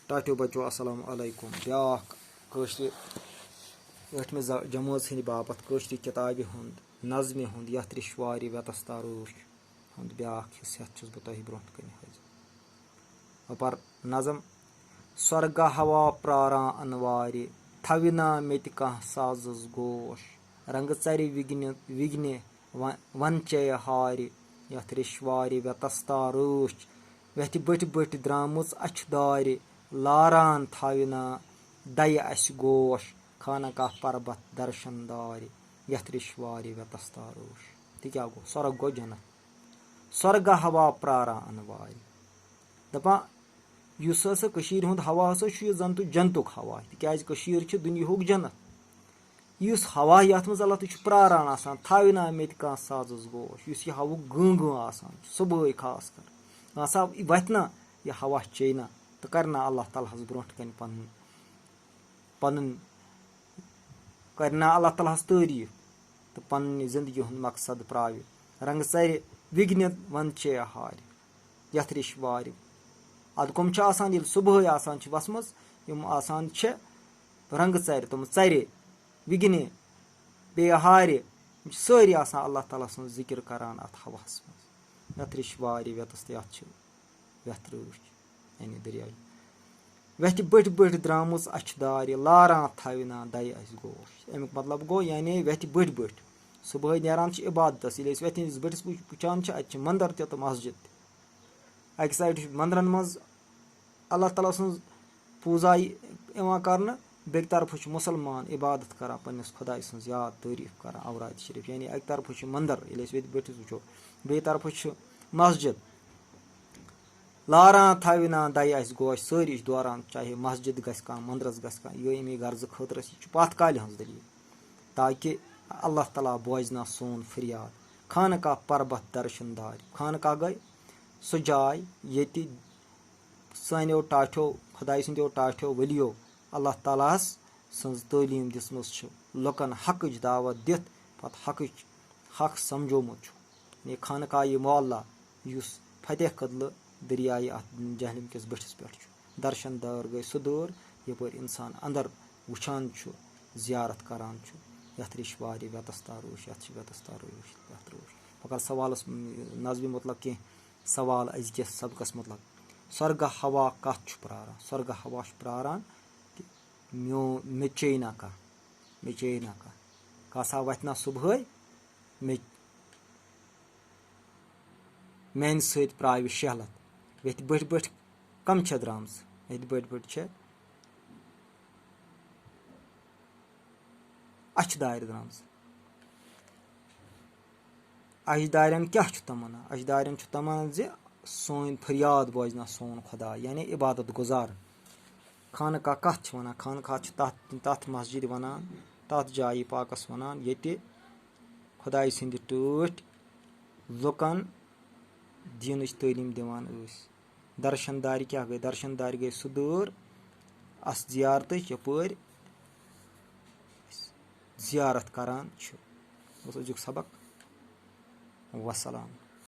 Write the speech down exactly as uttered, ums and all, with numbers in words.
ٹاٹھیو بچو، السلام علیکم۔ بیٛاکھ کٲشرِ ٲٹھمہِ ز-، جمٲژ ہٕنٛدِ باپتھ کٲشرِ کِتابہِ ہُنٛد، نظمہِ ہُنٛد، یَتھ رِشوارِ وٮ۪تَستا رٲچھ ہُنٛد بیٛاکھ حصہٕ ہٮ۪تھ چھُس بہٕ تۄہہِ برٛونٛٹھ کَنہِ حٲضِر۔ بہٕ پَرٕ نظم۔ سۄرگہٕ ہوا پرٛاران اَنوارِ، تھَوِ نا مےٚ تہِ کانٛہہ سازَس گوش۔ رنٛگہٕ ژَرِ وِگنہِ، وِگنہِ و-، وَنچَے ہارِ، یَتھ رِشوارِ وٮ۪تَستا رٲچھ۔ وٮ۪تھِ بٔٹھۍ بٔٹھۍ درٛامٕژ اَچھِ دارِ، لاران تھاوِ نا دَیہِ اَسہِ گوش۔ خانہ کاہ پربت درشن دارِ، یَتھ رِشوارِ وٮ۪تَستا رٲچھ۔ تہِ کیٛاہ گوٚو؟ سۄرگ گوٚو جنت۔ سۄرگہٕ ہوا پرٛاران اَنوارِ۔ دَپان، یُس ہسا کٔشیٖرِ ہُنٛد ہوا ہسا چھُ، یہِ زَن تہٕ جنتُک ہوا، تِکیٛازِ کٔشیٖر چھِ دُنیاہُک جنت۔ یُس ہوا یَتھ منٛز اللہ تعالیٰ چھُ پرٛاران آسان، تھاوِ نا مےٚ تہِ کانٛہہ سازَس گوش، یُس یہِ ہَوُک گٲں گٲں آسان چھُ، صُبحٲے خاص کر۔ دَپان سا، یہِ وَتھِ نا، یہِ ہوا چیٚیہِ نا، تہٕ کَرِ نا اللہ تعالیٰ ہَس برٛونٛٹھ کَنہِ پَنُن، پَنُن، کَرِ نا اللہ تعالیٰ ہَس تعٲریٖف تہٕ پَنٕنہِ زِندگی ہُنٛد مقصد پرٛاوِ۔ رنٛگہٕ ژَرِ وِگنہِ وَنچے ہارِ، یَتھ رِشوارِ۔ اَدٕ کَم چھِ آسان، ییٚلہِ صُبحٲے آسان چھِ وَسمٕژ، یِم آسان چھِ رنٛگہٕ ژَرِ، تِم ژَرِ، وِگنہِ، بیٚیہِ ہارِ، یِم چھِ سٲری آسان اللہ تعالیٰ سُنٛد ذِکِر کَران اَتھ ہَوہَس منٛز۔ یَتھ رِشوارِ وٮ۪تَس تہٕ یَتھ چھِ وٮ۪تھ رٲچھ، یعنی دٔریاے۔ وٮ۪تھِ بٔٹھۍ بٔٹھۍ درٛامٕژ اَچھِ دارِ، لاران تھاوِ نا دَیہِ اَسہِ گوش۔ اَمیُک مطلب گوٚو، یعنی وٮ۪تھِ بٔٹھۍ بٔٹھۍ۔ صُبحٲے نیران چھِ عبادتَس، ییٚلہِ أسۍ وٮ۪تھِ ہِنٛدِس بٔٹھِس وٕچھ-، وٕچھان چھِ، اَتہِ چھِ مَندَر تہِ تہٕ مسجد تہِ۔ اَکہِ سایڈٕ چھُ مَندرَن منٛز اللہ تعالیٰ سٕنٛز پوٗزا یِوان کرنہٕ، بیٚکہِ طرفہٕ چھُ مُسلمان عبادت کران پننِس خۄدایہِ سٕنٛز یاد تعریٖف کران، اوراد شریٖف، یعنی اَکہِ طرفہٕ چھُ مَندَر، ییٚلہِ أسۍ وٮ۪تھِ بٔٹھِس وٕچھو، بیٚیہِ طرفہٕ چھُ مسجد۔ لاران تھاوِ نا دَیہِ اَسہِ گوش، سٲری چھِ دوران، چاہے مسجد گژھِ کانٛہہ، مَندرَس گژھِ کانٛہہ، یہِ اَمے غرضہٕ خٲطرٕ، یہِ چھُ پَتھ کالہِ ہٕنٛز دٔلیٖل، تاکہِ اللہ تعالیٰ بوزِ نا سون فریاد۔ خانقاہ پربت درشن دارِ، خانقاہ گٔے سۄ جاے، ییٚتہِ سانیو ٹاٹھیو، خۄداے سٕنٛدیو ٹاٹھیو ؤلیو اللہ تعالیٰ ہَس سٕنٛز تعلیٖم دِژمٕژ چھِ لُکَن حقٕچ دعوت دِتھ پَتہٕ حقٕچ حق سمجھومُت چھُ۔ یعنی خانقاہِ معلیٰ، یُس فتح کدلہٕ دٔریایہِ اَتھ جہلِم کِس بٔٹھِس پٮ۪ٹھ چھُ۔ درشن دار گٔے سُہ دٲر، یَپٲرۍ اِنسان اَندَر وٕچھان چھُ، زیارت کَران چھُ۔ یَتھ رِشوارِ وٮ۪تَستا رٲچھ، یَتھ چھِ وٮ۪تَستا رٲچھ، یَتھ رٲچھ۔ بہٕ کَرٕ سوالَس، نظمہِ مُتعلق کینٛہہ سوال أزکِس سبقَس مُتعلق۔ سۄرگہٕ ہوا کَتھ چھُ پرٛاران؟ سۄرگہٕ ہوا چھُ پرٛاران کہِ میون، مےٚ چیٚیہِ نا کانٛہہ، مےٚ چیٚیہِ نا کانٛہہ۔ کانٛہہ سا وَتھِ نا صُبحٲے، مےٚ، میٛانہِ سۭتۍ پرٛاوِ شہلت۔ وٮ۪تھِ بٔٹھۍ بٔٹھۍ کَم چھےٚ درٛامژٕ؟ وٮ۪تھِ بٔٹھۍ بٔٹھۍ چھےٚ اَچھِ دارِ درٛامژٕ۔ اَچھِ دارٮ۪ن کیٛاہ چھُ تَمنا؟ اَچھِ دارٮ۪ن چھُ تَمنا زِ سٲنۍ فریاد بوزِ نا سون خۄدا، یعنی عبادت گُزار۔ خانقاہ کَتھ چھِ وَنان؟ خانقاہ چھِ تَتھ، تَتھ مسجد وَنان، تَتھ جایہِ پاکَس وَنان، ییٚتہِ خۄدایہِ سٕنٛدِ ٹٲٹھۍ لُکَن دیٖنٕچ تعلیٖم دِوان ٲسۍ۔ درشن دارِ کیٛاہ گٔے؟ درشن دارِ گٔے سُہ دٲر اَتھ زیارتٕچ، یَپٲرۍ أسۍ زیارت کران چھِ۔ اوس أزیُک سبق۔ وسلام۔